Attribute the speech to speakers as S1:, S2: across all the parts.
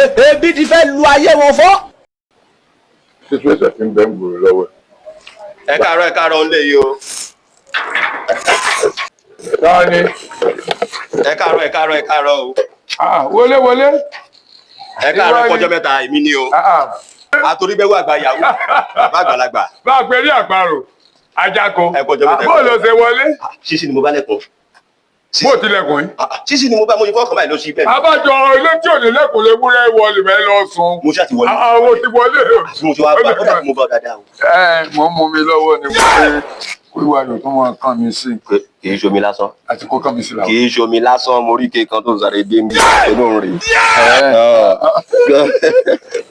S1: Ebi ti fẹ́ lu ayé wọn fọ́.
S2: Situation ti ń bẹ́ ń gbòòrò lọ́wọ́.
S3: Ẹ káàárọ̀, ẹ káàárọ̀ ńlẹ̀ yìí o.
S2: Táà ni?
S3: Ẹ káàárọ̀, ẹ káàárọ̀, ẹ káàárọ̀ o.
S2: Ah, wọlé wọlé.
S3: Ẹ káàárọ̀, kọjọ́ mẹ́ta, èmi ni o. Àtòríbẹ̀wò àgbà yahoo, bàbá àgbàlagbà.
S2: Bá a pè ní àparò ajako.
S3: Ẹ kọjọ́ mẹ́ta.
S2: Bó ló ṣe wọlé?
S3: Ṣíṣí ni mo bá lẹ́kùn.
S2: Bó tilẹ̀kùn yìí?
S3: Ṣíṣí ni mo bá, mo yí fọ́ọ̀kan báyìí ló ṣí bẹ́ẹ̀.
S2: Abájọ ilé tí ò ní lẹ́kùn lè wúrẹ́ wọlé mẹ́ lọ sùn.
S3: Mo ṣáà ti wọlé.
S2: Àwọn ti wọlé.
S3: Àti mo ti wá bá, ó dàbí mo bá ọ dáadáa o.
S2: Ẹ mò ń mú mi lọ́wọ́ ni mo pé kó ìwà ayọ̀ tó máa kàn mí sí.
S3: Kì í ṣomi lásán.
S2: Àti kó kàn mí sí làwọn.
S3: Kì í ṣomi lásán, mo rí ike kan tó ń sáré dé mi inú rè.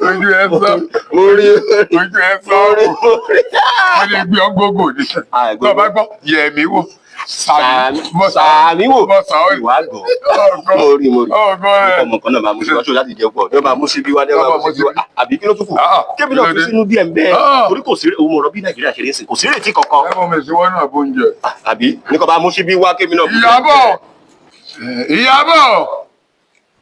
S2: Ojú ẹ sọ.
S3: Mo rí.
S2: Ojú ẹ sọ.
S3: Mo rí.
S2: Wọ́n lè gbé ọgógó ní. Tó bá gbọ́ yẹ̀mí wò.
S3: Sàmì wò.
S2: Ìwà
S3: àgọ̀. Mo rí, mo rí. Ọmọ kan náà máa mú sí wáṣọ láti jẹ pọ̀. Ní wọ́n máa mú síbí wá, ní wọ́n máa mú síbí wá. Àbí kí ló tún kù? Kébì náà fi sínú díẹ̀ ń bẹ́ẹ̀. Torí kò sí òun ọ̀rọ̀ bí Nàìjíríà ṣe rí sí. Kò sí ìrètí kankan.
S2: Ẹ mọ̀ mi sí wọ́n náà bó ń jẹ.
S3: Àbí ní kò bá mú síbí wá kébì náà.
S2: Ìyábọ̀! Ìyábọ̀!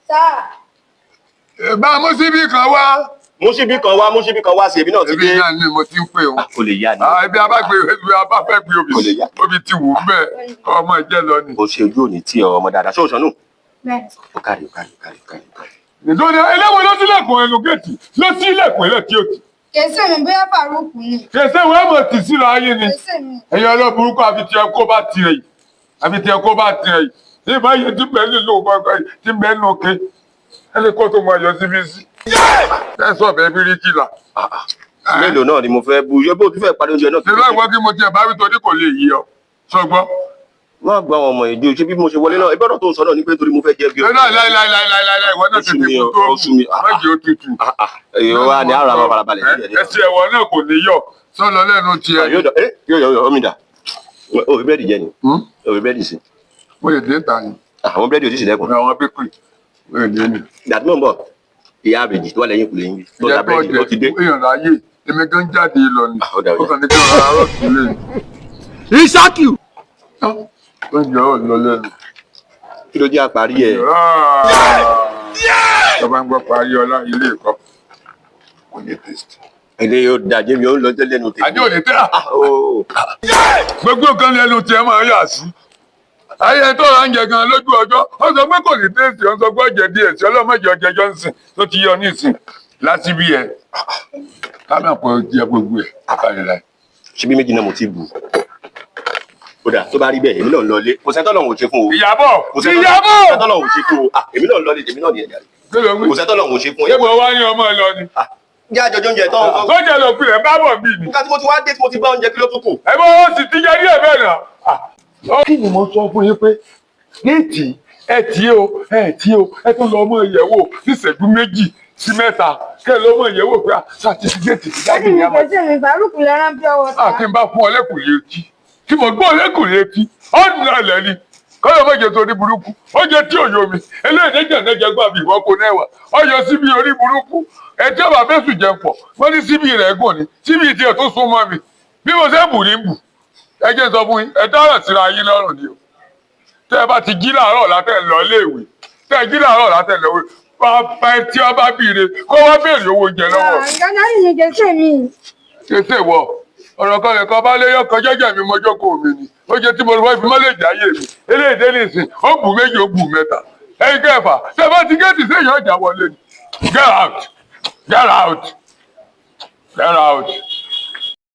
S4: Sáà.
S2: Bá a mú síbí kan wá.
S3: Mú síbí kan wá, mú síbí kan wá sí ebi náà ti
S2: Ebi
S3: dé.
S2: náà ni mo ti ń pè o.
S3: Kò lè yá ni.
S2: Ibi abágbé, ibi abáfẹ́ gbé obì.
S3: Kò lè yá.
S2: Obì ti wù ú bẹ́ẹ̀. Ọmọ ìjẹ́ lọ ni.
S3: Kò ṣe ojú òní tí ọmọ dáadáa. Ṣé o sọnù?
S4: Bẹ́ẹ̀.
S3: Ó kárí, ó kárí, ó kárí, ó kárí, ó kárí.
S2: Nítorí eléwo ló sílẹ̀kùn ẹnu géètì ló sílẹ̀kùn ẹlẹ́ tí ó ti.
S4: Kèsè mi, bóyá Farouk ni.
S2: Kèsè wọ́n mọ̀ tì síra ayé ni.
S4: Kèsè mi.
S2: Ẹ̀yin ọlọ́burúkú, àfi tí ẹ kó bá tirẹ̀ yìí. Àfi tí ẹ kó bá tirẹ̀ yìí. Ní ìbáyé tí bẹ́ẹ̀ nínú gbọ́ngàn tí bẹ́ẹ̀ nù ké. Ẹni kó tó máa yọ síbí sí. Ẹ sọ bẹ́ẹ̀ bíríkìlà.
S3: Mélòó náà ni mo fẹ́ bu? Yọ bó o tún fẹ́ parí oúnjẹ náà.
S2: Ṣé báyìí wọ́n kí mo tiẹ̀ bá wí torí kò lè yí ọ? Sọgbọ́n.
S3: Má gba àwọn ọmọ ìdí ojú bí mo ṣe wọlé náà. Ẹbí ọ̀rọ̀ tó ń sọ náà ni pé torí mo fẹ́ jẹ bí
S2: Ẹ láì láì láì láì láì láì, ìwọ náà tètè kú tó
S3: Oṣù mi.
S2: má jẹ́ ó tutù.
S3: Èyí wá ní ara máa farabalẹ̀ díẹ̀ díẹ̀.
S2: Ẹsẹ̀ ẹ̀wọ̀ náà kò ní yọ. Sọ lọ lẹ́nu tiẹ̀.
S3: Yóò dọ̀, yóò yọ omi dà. O fi búrẹ́dì jẹ ni. O fi búrẹ́dì sí.
S2: Mo lè dé ta ni.
S3: Àwọn búrẹ́dì ò tí ì sílẹ̀kùn.
S2: Àwọn bakery. Mo lè dé ni.
S3: Ìgbà tí mò ń bọ̀, ìyá àbèjì tó wà lẹ́yìn ìkùlé yín tó ta
S2: Ìyá tó
S3: búrẹ́dì ó ti dé.
S2: jẹ èèyàn láàyè, èmi gan jáde lọ ni.
S3: Ó dà, ó dà.
S2: Ó kàn ní kí n ra arọ́ sílé.
S1: Ìṣákìú.
S2: Oúnjẹ ò lọ lẹ́nu.
S3: Kí ló jẹ́ àparí ẹ̀?
S2: Tọ́ba ń gbọ́ parí ọlá ilé ẹ̀kọ́. Kò ní taste.
S3: Ilé yóò dà jẹ́ mi ó ń lọ jẹ́ lẹ́nu tèmi.
S2: Àjọ ò ní tẹ́. Gbogbo nǹkan lẹ́nu tiẹ̀ máa yà sí. Ayé tó ra ń jẹ gan lójú ọjọ́, ó sọ pé kò ní taste, ó sọ pé ọjẹ́ díẹ̀ sí ọlọ́mọdé ọjẹ́ Johnson tó ti yọ ní ìsìn láti bí ẹ. Kámẹ́ pọ̀ jẹ gbogbo ẹ̀ àkàlẹ̀ láì.
S3: Ṣíbí méjì náà mo ti bù. Ó dà, tó bá rí bẹ́ẹ̀, èmi náà ń lọlé. Kò sẹ́ńtọ́ lọ́hùn ò ṣe fún o.
S2: Ìyábọ̀!
S3: Kò sẹ́ńtọ́
S2: Ìyábọ̀!
S3: lọ́hùn ò ṣe fún o. Èmi náà ń lọlé, èmi náà ní ẹ̀dá rẹ̀. Kò sẹ́ńtọ́ lọ́hùn ò ṣe fún o.
S2: Ṣé mo wá ní ọmọ ẹ lọ ni?
S3: Jẹ́ àjọjọ́ oúnjẹ tán.
S2: Sọ́jà lọ pilẹ̀ bá bọ̀ bí ni.
S3: Nǹkan tí mo ti wá dé tí mo ti bá oúnjẹ, kí ló tún kù?
S2: Ẹ bọ́ ó sì ti jẹ díẹ̀ bẹ́ẹ̀ náà. Kí ni mo sọ fún yín pé géètì ẹ tí o, ẹ tí o, ẹ tún lọ mọ ìyẹ̀wò níṣẹ́jú méjì sí mẹ́ta, kẹ́ ẹ lọ mọ ìyẹ̀wò pé sáà ti fi géètì ti
S4: Dáàdì
S2: jáde
S4: mi,
S2: ní àmọ́.
S4: kèsè mi, Farouk lẹ́rán bí ọwọ́ ta.
S2: Àti n bá fún ọ lẹ́kùn létí tí mo gbọ́ lẹ́kùn létí ọ̀nà alẹ́ ni kọ́yọ̀ méje tó ní burúkú ó jẹ́ tí òyò mi eléyìí jẹ̀nẹ́jẹ̀ gbà mí ìwọ́n kò náà ọyọ síbi orí burúkú ẹ tí ọba fẹ́sùn jẹun pọ̀ wọ́n ní síbi rẹ̀ gùn ni síbi tiẹ̀ tó sún mọ́ mi bí mo ṣe bù ní bù. Ẹ jẹ́ sọ fún yín, ẹ dára síra yín lọ́rùn ni o. Tẹ́ ẹ bá ti jí láàárọ̀ látẹ̀ lọ iléèwé, tẹ́ ẹ jí láàárọ̀ látẹ̀ lọ ìwé, bàbá ẹ tí ọba bìíre kó wá béèrè owó oúnjẹ lọ́wọ́.
S4: Dáàdì mi, kèsè mi.
S2: Ṣèṣe wọ ọ̀rọ̀ kan lẹ̀kọ́ bá lé yọkan jẹ́jẹ́ mi mọ́jọ́ kó mi ni ó jẹ́ tí mo fẹ́ fi mọ́lẹ̀ jáyé mi eléyìí dé nìsín, ó bù méjì, ó bù mẹ́ta, ẹ̀yin kẹfà ṣé bá ti géètì sí èèyàn ọjà wọlé ni. Get out, get out, get out.